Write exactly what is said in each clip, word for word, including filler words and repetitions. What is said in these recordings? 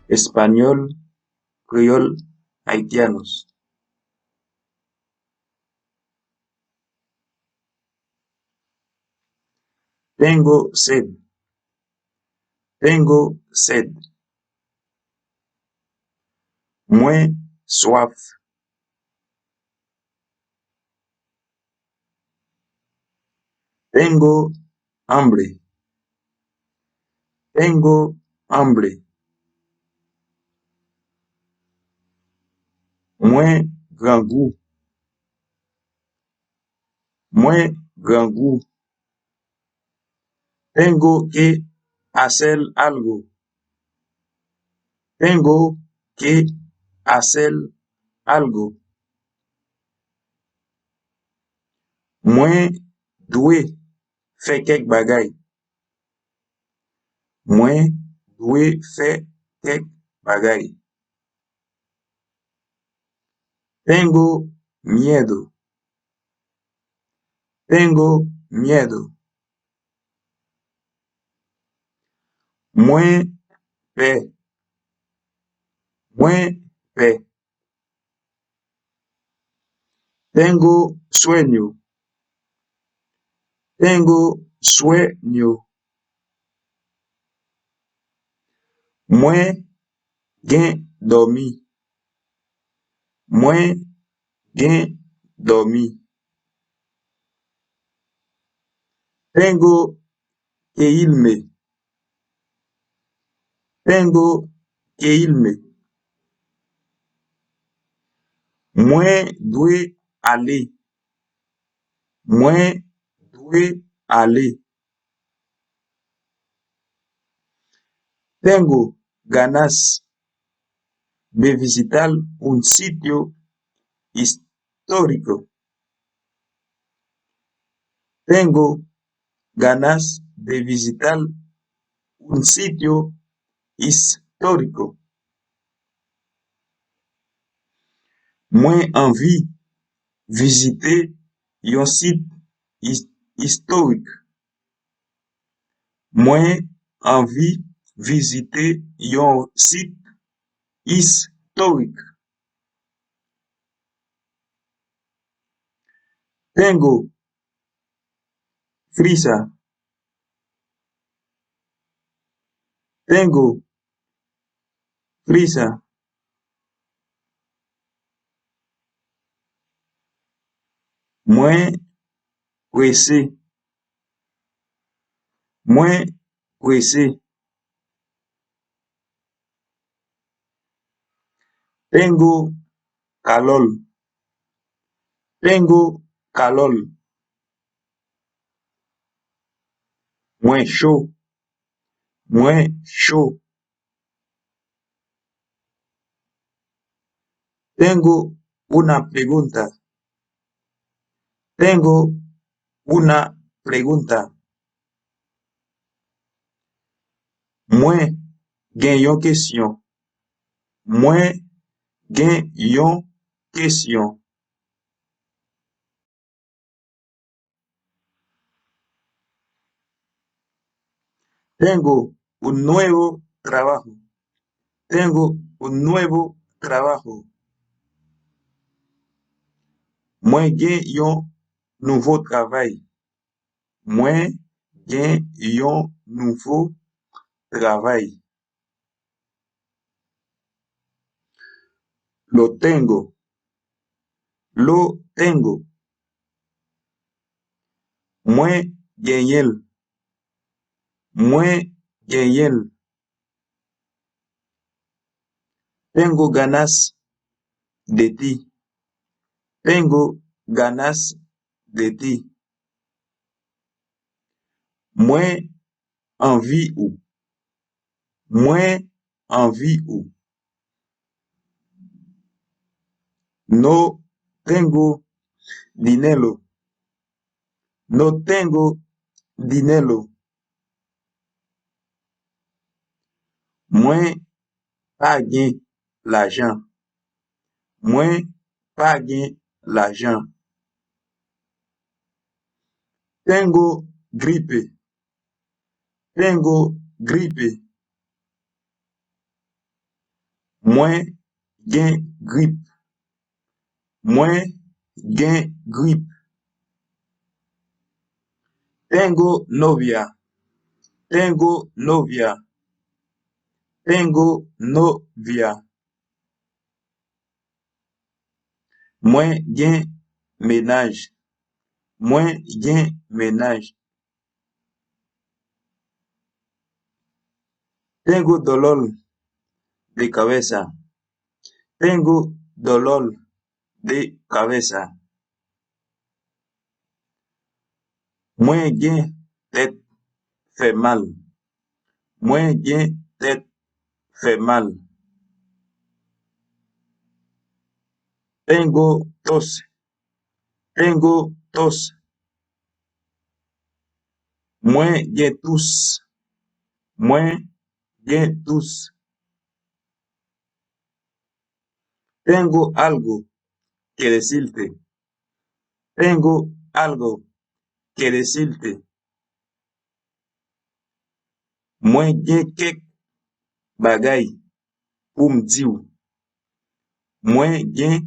Español, Creole, Haitianos. Tengo sed. Tengo sed. Mwen swaf. Tengo hambre. Tengo hambre. Mwen grangou. Mwen grangou. Tengo que hacer algo. Tengo que hacer algo. Mwen dwe fè kèk bagay. Mwen dwe fè kèk bagay. Tengo miedo. Tengo miedo. Mwen pè. Mwen pè. Tengo sueño. Tengo sueño. Mwen gen dòmi. Mwen gen dòmi. Tengo que irme. Tengo que irme. Mwen dwe ale. Mwen dwe ale. Tengo ganas de visitar un sitio histórico. Tengo ganas de visitar un sitio histórico. Mwen anvi vizite yon sit is- istorik. Mwen anvi vizite yon sit istorik. Tengo prisa. Tengo prisa. Mwen prese. Mwen prese. Tengo calor. Tengo calor. Mwen cho. Mwen cho. Tengo una pregunta. Tengo una pregunta. Mwen gen yon kesyon. Mwen gen yon kesyon. Tengo un nuevo trabajo. Tengo un nuevo trabajo. Mwen gen yon nouvo travay. Mwen gen yon nouvo travay. Lo tengo. Lo tengo. Mwen genyen l. Mwen genyen l. Tengo ganas de ti. Tengo ganas de ti. Mwen anvi ou. Mwen anvi ou. No tengo dinero. No tengo dinero. Mwen pa gen lajan. Mwen pa gen lajan. Tengo gripe. Tengo gripe. Mwen gen grip. Mwen gen grip. Tengo novia. Tengo novia. Tengo novia. Mwen gen mennaj. Mwen gen mennaj. Tengo dolor de cabeza. Tengo dolor de cabeza. Mwen gen tèt fè mal. Mwen gen tèt fè mal. Tengo tos. Tengo tos. Mwen gen tous. Mwen gen tous. Tengo algo que decirte. Tengo algo que decirte. Mwen gen kèk bagay pou m di w. Mwen gen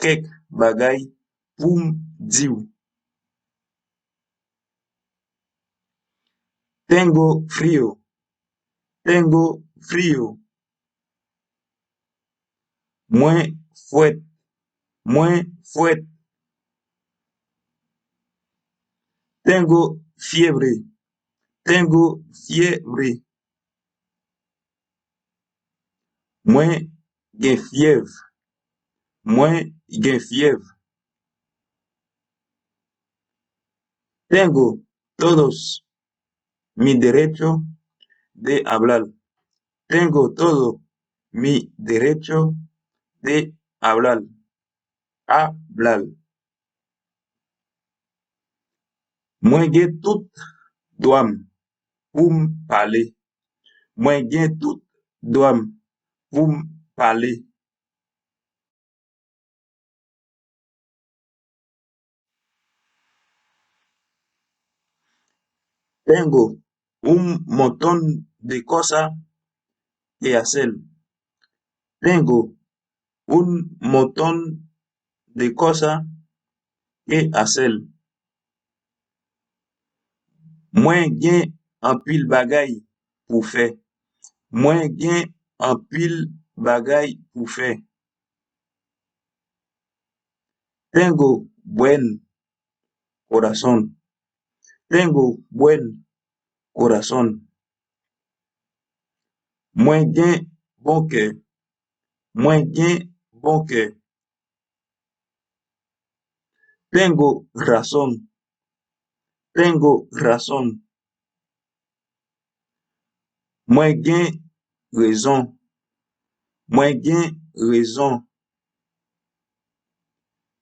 kèk bagay pou m di w. Tengo frío. Tengo frío. Mwen frèt. Mwen frèt. Tengo fiebre. Tengo fiebre. Mwen gen fyèv. Mwen gen fyèv. Tengo todos mi derecho de hablar. Tengo todo mi derecho de hablar. Hablar. Mwen gen tout dwa m pou m pale. Mwen gen tout dwa m pou m pale. Tengo un montón de cosa que hacer. Tengo un montón de cosa que hacer. Mwen gen anpil bagay pou fè. Mwen gen anpil bagay pou fè. Tengo buen corazón. Tengo buen corazón. Mwen gen bon kè. Mwen gen bon kè. Tengo razón. Tengo razón. Mwen gen rezon. Mwen gen rezon.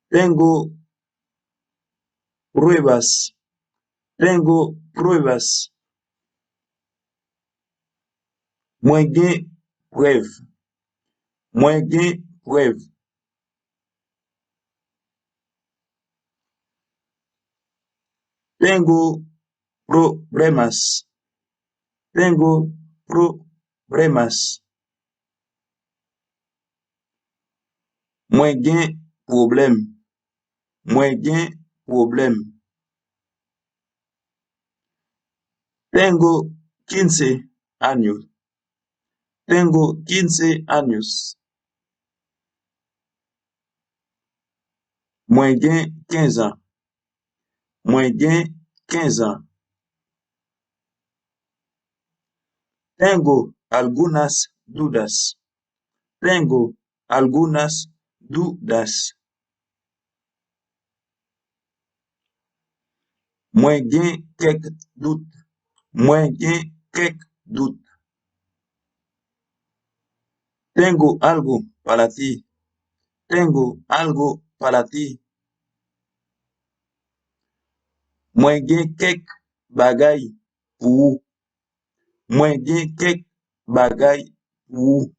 Tengo pruebas. Tengo pruebas. Mwen gen prèv. Mwen gen prèv. Tengo problemas. Tengo problemas. Mwen gen pwoblèm. Mwen gen pwoblèm. Tengo quince años. Tengo quince años. Mwen gen kenz an. Mwen gen kenz an. Tengo algunas dudas. Tengo algunas dudas. Mwen gen kèk dout. Mwen gen kèk dout. Tengo algo para ti. Tengo algo para ti. Mwen gen kèk bagay pou ou. Mwen gen kèk bagay pou ou.